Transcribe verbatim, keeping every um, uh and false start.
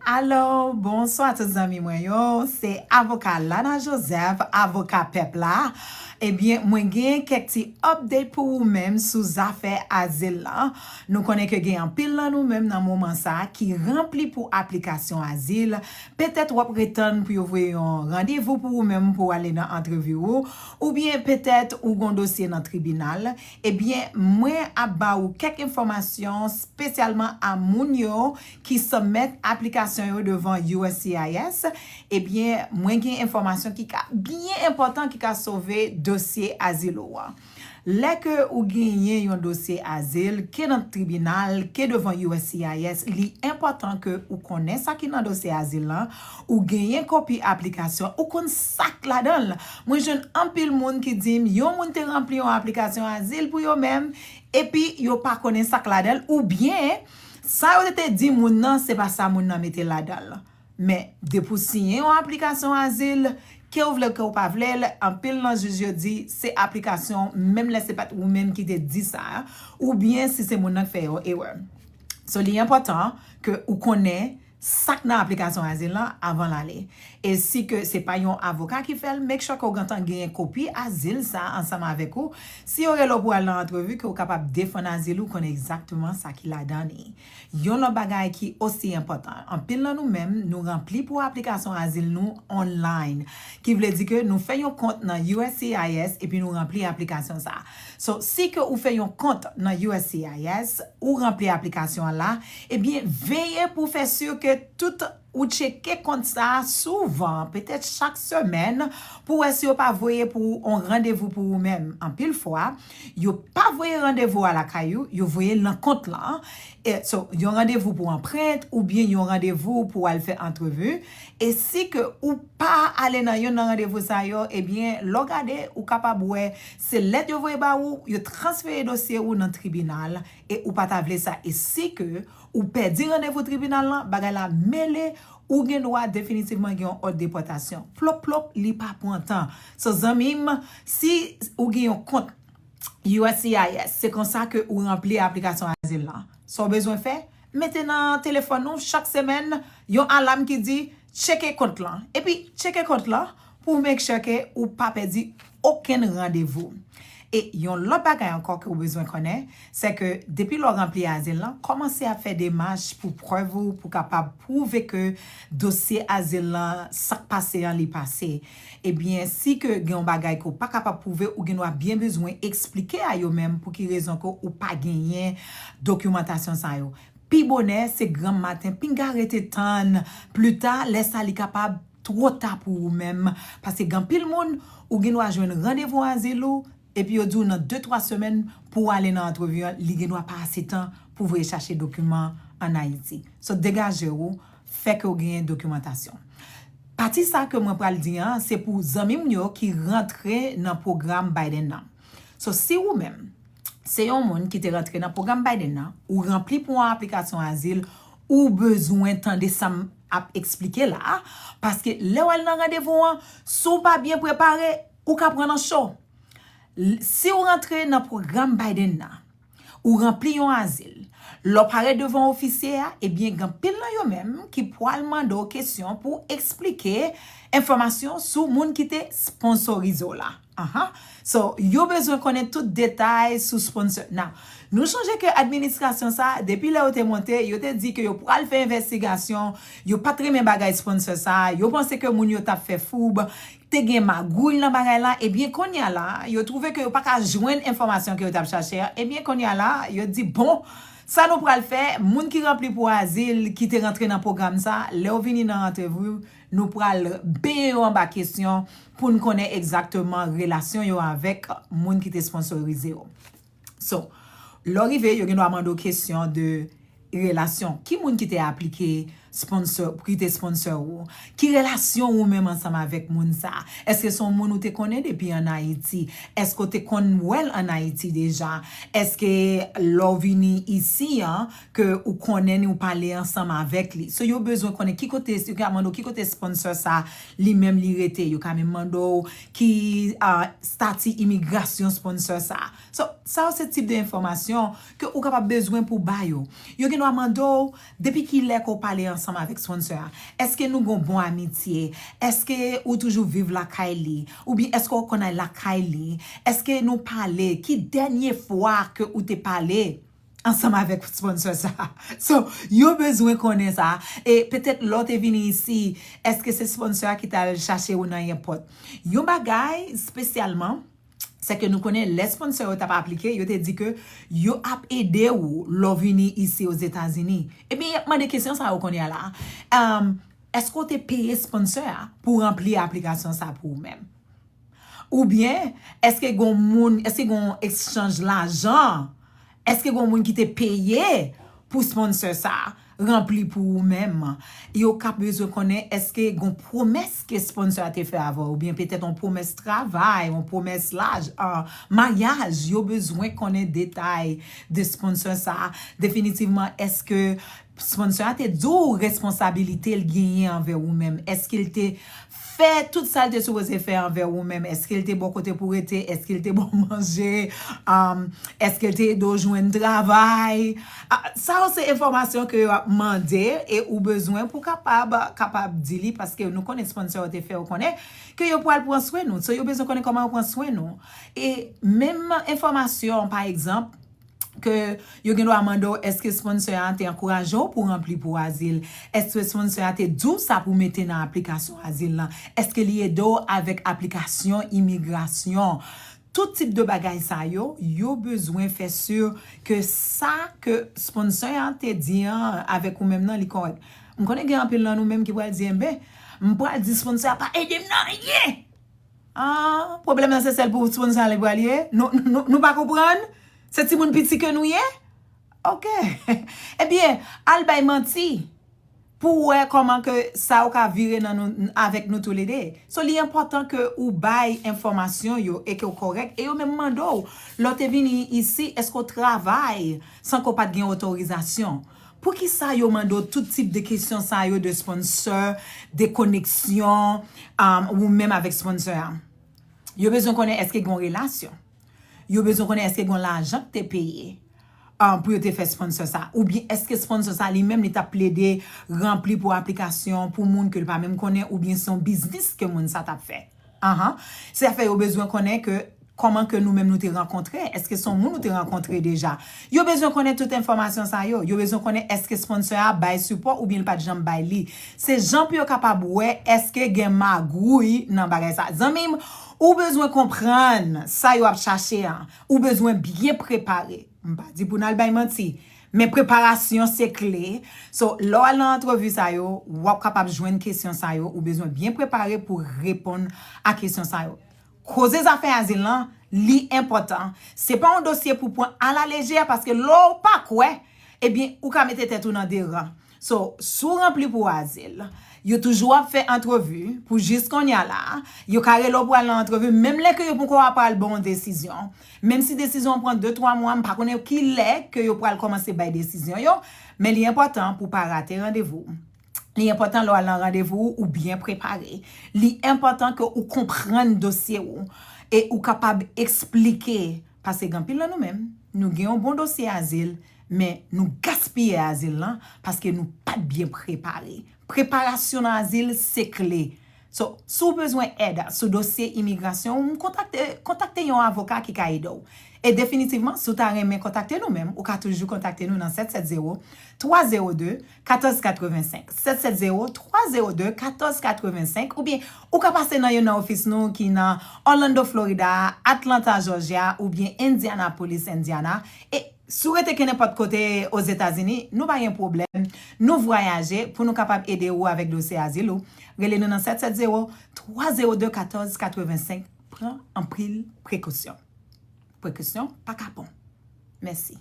Alo, bonswa tout zanmi mwen yo. Se avoka Lana Joseph, avoka pèp la. Ebyen, mwen gen kèk ti update pou ou menm sou zafè azil la. Nou konnen ke gen anpil nan nou menm nan moman sa ki ranpli pou aplikasyon azil. Petèt w ap ret tann pou yo voye yon randevou pou ou menm pou w ale nan antrevi ou. Oubyen petèt ou gon dosye nan tribinal. Ebyen, mwen ap ba ou kèk enfòmasyon espesyalman a moun yo ki soumèt aplikasyon yo devan U S C I S, ebyen, mwen gen enfòmasyon ki ka byen enpòtan ki ka sove dosye azil ou an. Lè ke ou genyen yon dosye azil, ke nan tribinal, ke devan U S C I S, li enpòtan ke ou konnen sa ki nan dosye azil lan, ou genyen kopi aplikasyon, ou konn sa k ladan l. Mwen jwenn anpil moun ki di m, yon moun te ranpli yon aplikasyon azil pou yo menm, epi yo pa konnen sa k ladan l, oubyen sa yo te di moun nan, se pa sa moun nan mete ladan l. Men, depi w siyen yon aplikasyon azil, ke w vle l, ke w pa vle l, anpil nan jij yo di se aplikasyon, menm lè se pa t ou menm ki te di sa, oubyen si se moun nan k fè yon erè. So, li enpòtan ke ou konnen sa k nan aplikasyon azil lan avan l ale. E si ke se pa yon avoka ki fè l, make sure ke w gentan genyen kopi azil sa ansanm avèk ou. Si yo rele w pou al nan antrevi, ke w kapab defann azil ou, konnen egzakteman sa ki ladan li. Yon lòt bagay ki osi enpòtan, anpil nan nou menm, nou ranpli pou aplikasyon azil nou online. Ki vle di ke nou fè yon kont nan U S C I S epi nou ranpli aplikasyon sa. So, si ke ou fè yon kont nan U S C I S, ou ranpli aplikasyon an la, ebyen, veye pou fè si ke tout ou tcheke kont sa a souvan, petèt chak semèn, pou wè si yo pa voye pou ou yon randevou pou ou menm. Anpil fwa, yo pa voye randevou a lakay ou, yo voye l nan kont lan. E, so, yon randevou pou anprent oubyen yon randevou pou al fè antrevi. E si ke ou pa ale nan youn nan randevou sa yo, ebyen, lè w gade, ou kapab wè se lèt yo voye ba ou, yo transfere dosye ou nan tribinal, e ou pa ta vle sa. E si ke ou pèdi randevou tribinal lan, bagay la mele, ou gen dwa definitivman gen yon òd depòtasyon. Plop, plop, li pa pran tan. So, zanmi m, si ou gen yon kont U S C I S, se konsa ke ou ranpli aplikasyon azil lan. Sa w bezwen fè, mete nan telefòn ou chak semèn yon alam ki di, tcheke kont lan. Epi, tcheke kont lan pou make sure ke ou pa pèdi okenn randevou. E yon lòt bagay ankò ke ou bezwen konnen, se ke depi lè w ranpli azil lan, kòmanse ap fè demach pou prèv ou, pou kapab pwouve ke dosye azil lan, sa k pase an, li pase. Ebyen, si ke gen yon bagay ke w pa kapab pwouve, ou gen dwa byen bezwen eksplike a yo menm pou ki rezon ke ou pa genyen dokimantasyon sa yo. Pi bonè, se granm maten, pinga rete tann pli ta, lè sa li kapab twò ta pou ou menm. Paske gen anpil moun, ou gen dwa jwenn randevou azil ou, epi yo di w nan de, twa semèn pou w ale nan antrevi an, li gen dwa pa ase tan pou voye chache dokiman ann Ayiti. So, degaje w, fè ke w genyen dokimantasyon. Pati sa ke mwen pral di an, se pou zanmi m yo ki rantre nan pwogram Biden nan. So, si ou menm, se yon moun ki te rantre nan pwogram Biden nan, ou ranpli pou yon aplikasyon azil, ou bezwen tande sa m ap eksplike la a, paske lè w al nan randevou an, si w pa byen prepare, ou ka pran nan cho. L-, si w rantre nan pwogram Biden nan, ou ranpli yon azil, lè w parèt devan ofisye a, ebyen, gen anpil nan yo menm ki pral mande w kesyon pou w eksplike enfòmasyon sou moun ki te sponsorize w la. Aha. So, yo bezwen konnen tout detay sou sponsor. Now, nou sonje ke administrasyon sa, depi lè yo te monte, yo te di ke yo pral fè envestigasyon, yo pa t renmen bagay sponsor sa, yo panse ke moun yo t ap fè foub, te gen magouy nan bagay la, ebyen kounye a la, yo twouve ke yo pa ka jwenn enfòmasyon ke yo t ap chache a, ebyen kounye a la, yo di, bon, sa nou pral fè, moun ki ranpli pou azil, ki te rantre nan pwogram sa, lè yo vini nan antrevi, nou pral benyen yo anba kesyon pou n konnen egzakteman relasyon yo avèk moun ki te sponsorize yo. So, lè w rive, yo gen dwa mande w kesyon de relasyon. Ki moun ki te aplike sponsor, ki te sponsor ou? Ki relasyon ou menm ansanm avèk moun sa? Èske se yon moun ou te konnen depi ann Ayiti? Èske w te konn wè l ann Ayiti deja? Èske lè w vini isi an, ke ou konnen ni ou pale ansanm avèk li? So, yo bezwen konnen ki kote, yo ka mande w ki kote sponsor sa li menm li rete. Yo ka menm mande w ki, ah, stati imigrasyon sponsor sa. So, sa yo se tip de enfòmasyon ke ou kapab bezwen pou ba yo. Yo gen dwa mande w depi ki lè ke w pale ansanm ansanm avèk sponsor a? Èske nou gon bon amitye? Èske ou toujou viv lakay li? Oubyen èske ou konn al lakay li? Èske nou pale? Ki dènye fwa ke ou te pale ansanm avèk sponsor sa? So, yo bezwen konnen sa. E petèt lè w te vini isi, èske se sponsor a ki t al chache ou nan yenpòt? Yon bagay espesyalman, se ke nou konnen lè sponsor yo t ap aplike, yo te di ke yo ap ede w lè w vini isi Ozetazini. Ebyen, y ap mande kesyon sa yo kounye a la. Um, èske w te peye sponsor a pou ranpli aplikasyon sa pou ou menm? Oubyen, èske gon moun, èske gon ekchanj lajan? Èske gon moun ki te peye pou sponsor sa ranpli pou ou menm? Yo ka bezwen konnen èske gon pwomès ke sponsor a te fè avè w, oubyen petèt yon pwomès travay, yon pwomès laj, uh, maryaj. Yo bezwen konnen detay de sponsor sa. Definitivman, èske sponsor a te di w responsabilite l genyen anvè ou menm? Èske l te fè tout sa l te sipoze fè anvè ou menm? Èske l te ba w kote pou rete? Èske l te ba w manje? Um, èske l te ede w jwenn travay? Ah, sa yo se enfòmasyon ke yo ap mande e ou bezwen pou kapab, kapab di li, paske nou konnen sponsor yo te fè yo konnen ke yo pral pran swen nou. So, yo bezwen konnen kòman yo pran swen nou. E menm enfòmasyon, pa egzanp, ke yo gen dwa mande w, èske sponsor a te ankouraje w pou ranpli pou azil? Èske sponsor a te di w sa pou mete nan aplikasyon azil lan? Èske li ede w avèk aplikasyon imigrasyon? Tout tip de bagay sa yo, yo bezwen fè si ke sa ke sponsor a te di an avèk ou menm nan, li kòrèk. M konnen gen anpil nan nou menm ki pral di, enben, m pral di sponsor a pa ede m nan anyen. Ah, pwoblèm nan se sèl pou sponsor a li pral ye? Nou, nou, nou pa konprann? Se timoun piti ke nou ye? Ok. Ebyen, al bay manti pou w wè kòman ke sa yo ka vire nan nou, avèk nou toulede. So, li enpòtan ke ou bay enfòmasyon yo e ke w kòrèk. E yo menm mande w, lè w te vini isi, èske w travay san ke w pa t gen otorizasyon? Poukisa yo mande w tout tip de kesyon sa yo de sponsor, de koneksyon, um, ou menm avèk sponsor a? Yo bezwen konnen èske gen yon relasyon. Yo bezwen konnen èske gen yon lajan ki te peye, um, pou yo te fè sponsor sa. Oubyen èske sponsor sa li menm li t ap plede ranpli pou aplikasyon pou moun ke l pa menm konnen, oubyen se yon biznis ke moun sa t ap fè. Ahan. Se sa fè yo bezwen konnen ke kòman ke nou menm nou te rankontre. Èske se yon moun ou te rankontre deja? Yo bezwen konnen tout enfòmasyon sa yo. Yo bezwen konnen èske sponsor a bay sipò oubyen l pa t janm bay li. Se jan pou yo kapab wè èske gen magouy nan bagay sa. Zanmi m, ou bezwen konprann sa yo ap chache an. Ou bezwen byen prepare. M pa di pou n al bay manti. Men preparasyon se kle. So, lè w al nan antrevi sa yo, w ap kapab jwenn kesyon sa yo. Ou bezwen byen prepare pou reponn a kesyon sa yo. Koze zafè azil lan, li enpòtan. Se pa yon dosye pou pran alalejè, paske lè w pa kwè, ebyen, ou ka mete tèt ou nan de ran. So, si w ranpli pou azil, yo toujou ap fè antrevi pou jis kounye a la, yo ka rele w pou al nan antrevi, menm lè ke yo poko ap pral ba w yon desizyon. Menm si desizyon an pran de, twa mwa, m pa konnen ki lè ke yo pral kòmanse bay desizyon yo, men li enpòtan pou w pa rate randevou w. Li enpòtan lè w al nan randevou ou, ou byen prepare. Li enpòtan ke ou konprann dosye ou e ou kapab eksplike. Paske gen anpil nan nou menm, nou gen yon bon dosye azil, men nou gaspiye azil lan paske nou pa t byen prepare. Preparasyon nan azil se kle. So, si w bezwen èd sou dosye imigrasyon ou, kontakte, kontakte yon avoka ki ka ede w. E definitivman, si w ta renmen kontakte nou menm, ou ka toujou kontakte nou nan sèt sèt zewo, twa zewo de, katòz katrevensenk. Sèt sèt zewo, twa zewo de, katòz katrevensenk, oubyen ou ka pase nan youn nan ofis nou ki nan Orlando, Florida, Atlanta, Georgia, oubyen Indianapolis, Indiana. E si w rete kenenpòt kote Ozetazini, nou pa gen pwoblèm. Nou vwayaje pou nou kapab ede ou avèk dosye azil ou. Rele nou nan sèt sèt zewo, twa zewo de, katòz katrevensenk. Pran anpil prekosyon. Prekosyon pa kapon. Mèsi.